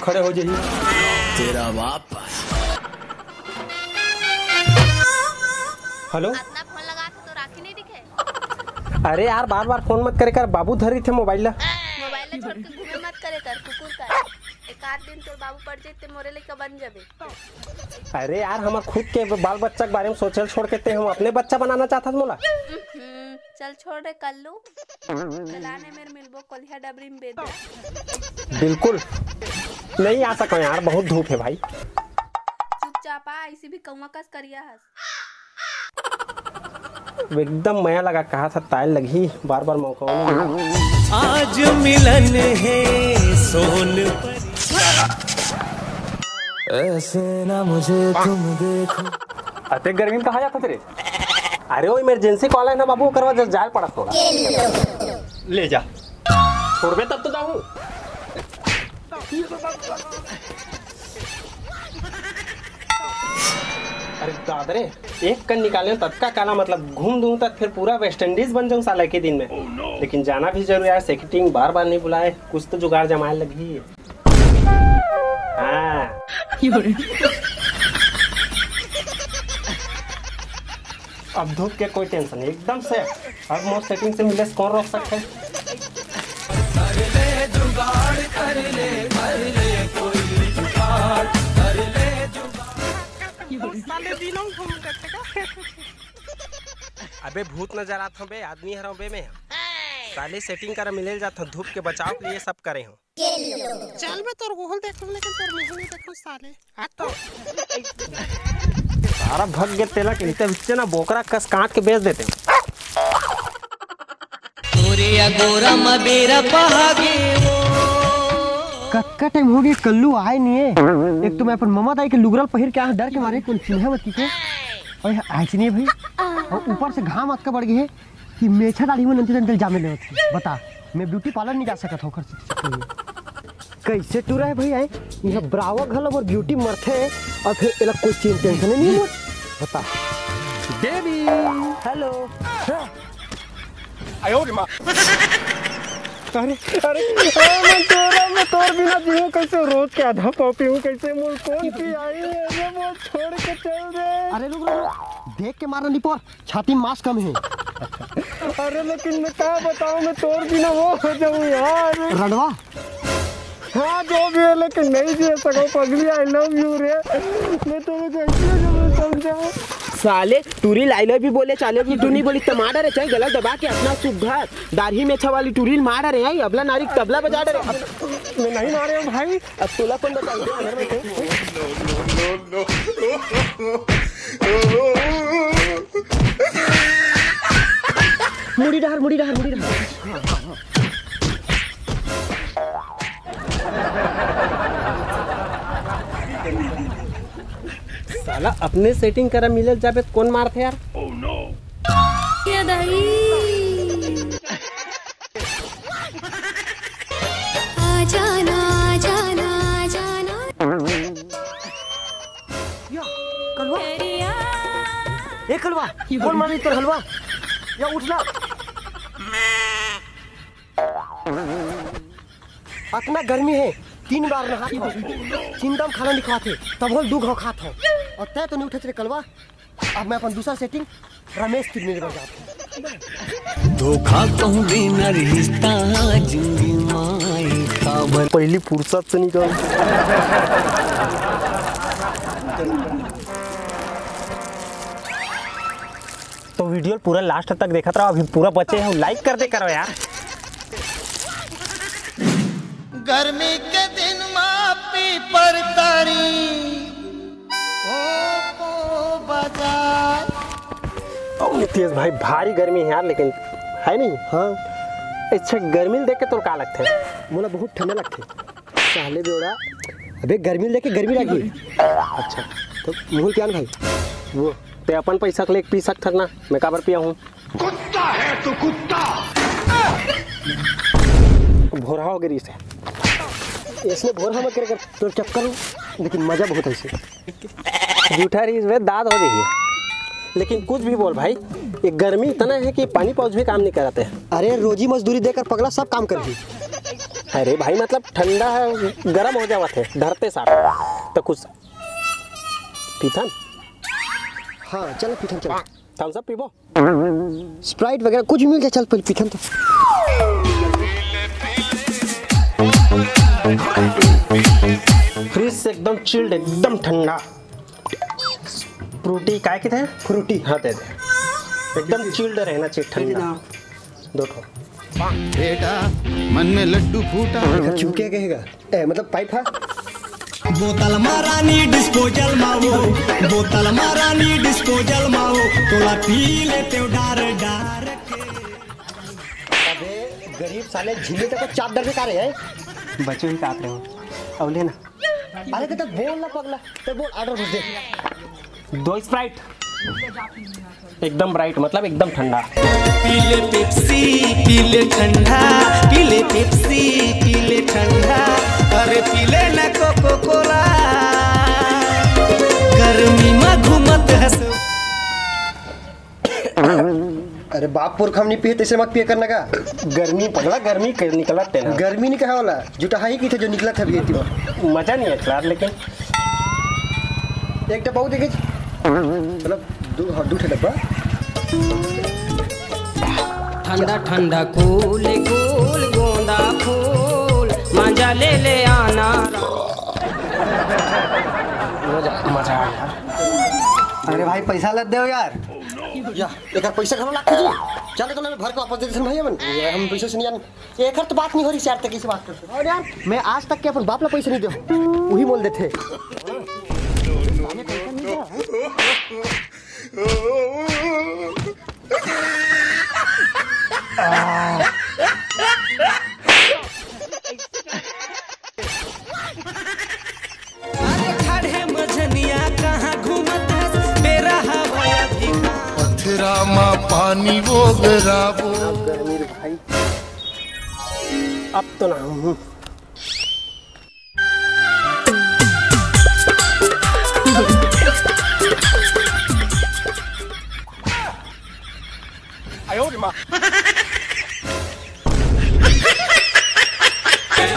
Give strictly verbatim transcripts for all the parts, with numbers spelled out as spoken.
खड़े हो जाइए। तेरा बाप। हेलो। अतना फोन लगा था तो राखी नहीं दिखे? अरे यार, बार बार फोन मत करे कर, बाबू धरी थे मोबाइल ला। मोबाइल ला छोड़ के घूमे मत करे कर, कुकुर का। एक आध दिन तोर बाबू पड़ जाए ते मोरे लइका बन जाबे। अरे यार, हमर खुद के बाल बच्चा के बारे में सोचल छोड़ के ते हम अपने बच्चा बनाना चाहत हस मोला। हम्म, चल छोड़ रे कल्लू। चला ने मेर मिलबो कोलिया डबरी में बेद। बिल्कुल। नहीं आ सको यार, बहुत धूप है भाई। चुपचाप आ, ऐसी भी कौआ कस करिया हस। एकदम मया लगा कहा था, तायल लगी बार बार मौका नहीं मिला। आज मिलन है सोन पर। ऐसे ना मुझे तुम देखो। अते गर्मी में कहाँ जाता तेरे? अरे वो इमरजेंसी कॉल है ना बाबू, ओकर वजह से जाए पड़ा थोड़ा। ले जा। छोड़बे तब तो जाऊँ। अरे दादा रे, एक कन निकाले ततका काला, मतलब घूम दूं तक फिर पूरा वेस्ट इंडीज बन जाऊं साला के दिन में। लेकिन जाना भी जरूरी है, सेटिंग बार बार नहीं बुलाए, कुछ तो जुगाड़ जमाए लगी। हाँ। अब धूप के कोई टेंशन नहीं, एकदम से। अब मोर सेटिंग से मिले कौन रोक सकते हैं? साले दिनों घूम करते का? अबे भूत नजर आत हूँ बे, आदमी हर बे मैं। साले सेटिंग करा मिले जात हूँ, धूप के बचाव के लिए सब करे हूँ। चल बे तोर गोहल देख लूं, लेकिन तोर मुंह नहीं देखूं साले। हट तो। सारा भग गे तेला के इते बिच्चे ना बोकरा कस काट के बेच देते। तोरे अगोरा म बेरा पहागे वो। कतका टाइम हो गए कल्लू आए नहीं है। एक तो मैं अपन ममा दाई के लुगरल पहिर के आया, डर के मारे कोन चिन्हा मत की के। और आज नहीं भाई। और ऊपर से घाम अतका बढ़ गए है कि मेछा दाढ़ी में नंती नंती जामे लेवत है। बता, मैं ब्यूटी पार्लर नहीं जा सकत हूँ ओकर चक्कर में। कैसे टूरा है भाई, आए यहाँ ब्रावा घलो मोर ब्यूटी मरथे और फिर एला कोई चीज टेंशन नहीं है। बता। बेबी। हेलो। आयो रे माँ। अरे, अरे, अरे, मैं तोरा, मैं तोर बिना जीऊँ कैसे? रोज के आधा पाव पीऊँ कैसे? मोर कौन पी आई है? ये वो छोड़ के चल दे। अरे रुक, रुक, रुक। देख के मारना नहीं पर, छाती में मांस कम है। अरे लेकिन मैं का बताऊं, मैं तोर बिना वो हो जाऊं यार। रंडवा। हाँ, जो भी है, लेकिन नहीं जी सको पगली, I love you रे। मैं तो कैसे समझाऊं? साले टूरी लाई लव यू बोले, चाले भी टूनी बोली, टमाटर है चाहे गला दबा के अपना सुघर दाढ़ी में छवाली टूरी मार रहे हैं, अबला नारी तबला बजा रहे हैं। मैं नहीं मारे हूँ भाई। अब तोला कौन बताई दे, घर में थे। मुड़ी डहर, मुड़ी डहर, मुड़ी डहर। साला अपने सेटिंग करा मिलत जाबे त कौन मारथे यार? ये दाई। आ जाना, आ जाना, आ जाना। या, कलवा। ए कलवा, कौन मारी तोर हलवा? या उठ ना। अतना गर्मी है, तीन बार नहात हो, चिंता में खाना नहीं खाते, तब होल दू घाव खात हो। और तय तो नहीं उठत रे कलवा। अब मैं अपन दूसरा सेटिंग रमेश तिर्मी बर जात हूँ। धोखा कहूँ बिना रिश्ता जिंदगी माई काबर। पहली फुर्सत से निकल। तो वीडियो पूरा लास्ट तक देखत रहो, अभी पूरा बचे हो, लाइक कर दे करो यार। गर्मी के दिन मा पीपर तारी, ओ पो बाजार। ओ नितेश भाई, भारी गर्मी है यार, लेकिन है नहीं? हाँ। अच्छा, गर्मी देख के तोर का लगथे? मोला बहुत ठंडा लगथे। साले बेवड़ा, अबे गर्मी लेके गर्मी लगी। अच्छा, तो मुंह पियान भाई, वो ते अपन पैसा के लेके पी सकथस ना, मैं काबर पिया हूँ? कुत्ता है तू, कुत्ता। भोरहा हो गई से, इसने भोरहा मत करे कर, तो चक्कर हूँ, लेकिन मजा बहुत है इसे। जूठा रहीस बे, दाद हो जाइए। लेकिन कुछ भी बोल भाई, ये गर्मी इतना है कि पानी पाउच भी काम नहीं कराते। अरे, रोजी मजदूरी देकर पगला सब काम कर दी। अरे भाई, मतलब ठंडा है, गरम हो जावत हे, धरते साथ। तो कुछ पीथन? हाँ, चल पीथन, चल। Thums Up पीबो? Sprite वगैरह कुछ भी मिल जाए, चल पहले पीथन तो। Fridge से एकदम chilled, एकदम ठंडा। फ्रूटी काय के थे? फ्रूटी। हाँ, दे दे। एकदम chilled रहना चाहिए, ठंडा। दो ठो। बेटा, मन में लड्डू फूटा। देखा, चूके कहेगा। ए, मतलब पाइप है। बोतल मा रानी डिस्पोजल मा वो, बोतल मा रानी डिस्पोजल मा वो, तोला पी लेते हो डार डार के। अबे गरीब साले, झिल्ली तक को चाप डर के का रहे हैं? बच्चों ही काट रहे हो। अब लेना। अरे तो, तो बोल ना पगला, तो बोल, ऑर्डर घुस दे। दो Sprite। एकदम bright, मतलब एकदम ठंडा। पीले पेप्सी, पीले ठंडा, पीले पेप्सी, पीले ठंडा, अरे पीले ना कोको कोला, गर्मी मा घूमत हस। अरे बाप पुरखा म नहीं पिए, तैसे मत पिए करना का। गर्मी पगला, गर्मी के निकलत तेना। गर्मी नहीं कहा वाला, जुटाहा ही की थे जो निकलत है अभी एती। मजा नहीं है यार, लेकिन एक डब्बा वो देखे, मतलब दो, हाँ, दो ठे डब्बा। ठंडा ठंडा कूल कूल गोंदा फूल, मजा ले ले आना। मजा, मजा आ गया। अरे भाई, पैसा लद दे यार। या, एक पैसा घलो लागथे जी। चले तो मैं भर के वापस दे देथन भाई अपन। ये हम पैसे से नहीं आन। एकर तो बात नहीं हो रही यार, तक कैसे बात करते? और यार, मैं आज तक के अपन बाप ला पैसे नहीं दे, वही मोल देथे। अरे ठाढ़े मझनिया कहाँ घूमत हस? बेरा हवय अभी। पथरा मा पानी वो गराबो। गर्मी रे भाई, अब तो ना हूँ।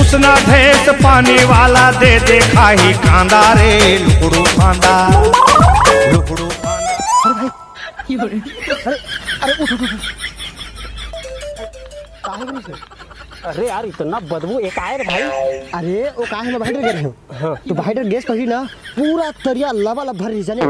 उसना भैंस पानी वाला दे दे खाही कांदा रे, लुकड़ू कांदा, लुकड़ू कांदा। अरे भाई, अरे, अरे उठ, उठ, उठ। काहे गिरिस हे? अरे यार, इतना बदबू एक आए रे भाई। अरे, वो काहे ना बाहर गिरे हो? हाँ। तो बाहर गैस कही ना, पूरा तरिया लबालब भर रही जाने।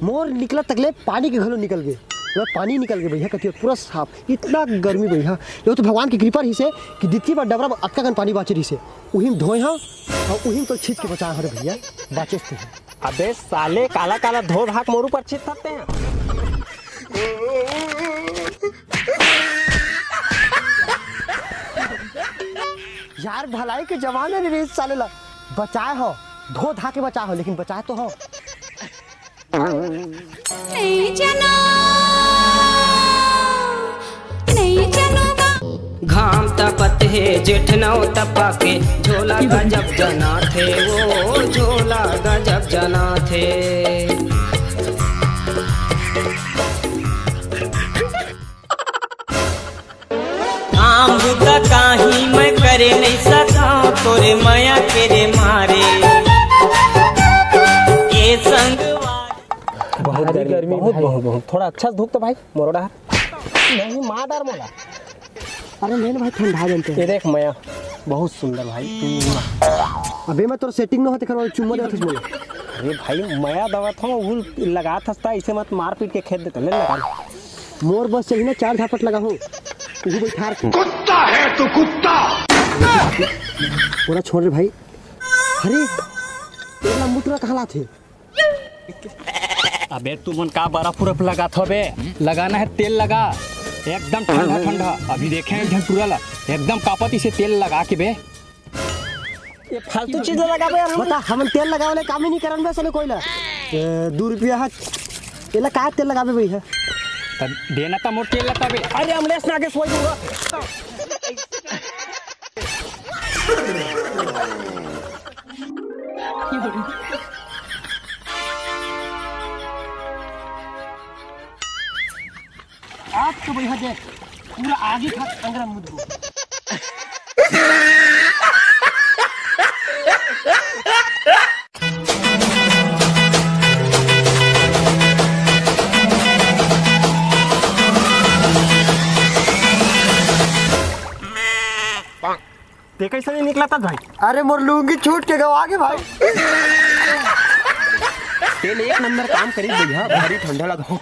मोर निकला तकले पानी के घलो निकल गए। मतलब पानी निकल गए भैया, कतिया पूरा साफ। इतना गर्मी भैया, ये तो भगवान की कृपा रही से कि दित्ती बार डबरा में अतका कन पानी बाचे रही से। उहिम धोए हाँ, और उहिम तो छीत के बचा हरे भैया, बाचे थे। अबे साले, काला काला धो धाक मोरू पर छीत सकते हैं। यार भलाई के जमाना नहीं रही साले ला। बचाए हो, धो धा के बचाए हो, लेकिन बचाए तो हो। नहीं जानो, नहीं जानो बा- घाम तपत हे जेठ नौ तपा के, झोला गजब जनाथे, वो झोला गजब जनाथे। काम बुता काही मैं करे नहीं सका, तोरे मया के रे मारे। ए संगवारी। बहुत भारी गर्मी, गर्मी बहुत, भाई। बहुत, बहुत। थोड़ा अच्छा से धूप तो भाई, मोरोड़ा। नहीं, मार डार मोला। अरे लेन भाई, ठंडा जानते हैं। ये देख मया, बहुत सुंदर भाई। अबे मैं तोर सेटिंग न होते खरवा चुम्मा देवत हस मोला। अरे भाई, मया दवत हूँ, वो लगात हस्ता, इसे मत मारपीट के खेद देते, ले लगा। मोर बस चाहिए ना, चार झापट लगा हो, तू बैठार के। कुत्ता है तू, कुत्ता। पूरा छोड़ रे भाई। अरे, तेरा मुटरा कहाँ लाथे? अबे, तुमन का बर्फ उर्फ लगात हो बे? लगाना है, तेल लगा, एकदम ठंडा ठंडा। अभी देखे हैं एक झन टूरा ला, एकदम कापत इसे तेल लगा के बे। ये फालतू चीज ला लगाबे यार हम। बता, हमन तेल लगावे ले काम ही नहीं करन बे, सने कोई ला। ए, दू रुपया हा, एला का तेल लगाबे भैया? तब देना त मोर तेल लगाबे। अरे अमलेश नागेश वही दूंगा। आज तो भैया देख, पूरा आगे खा अंगरा मुद गो। ते कैसे नहीं निकला था भाई? अरे मोर लुंगी छूट के गवा गे भाई। तेल एक नंबर काम करी भैया, भारी ठंडा लगा।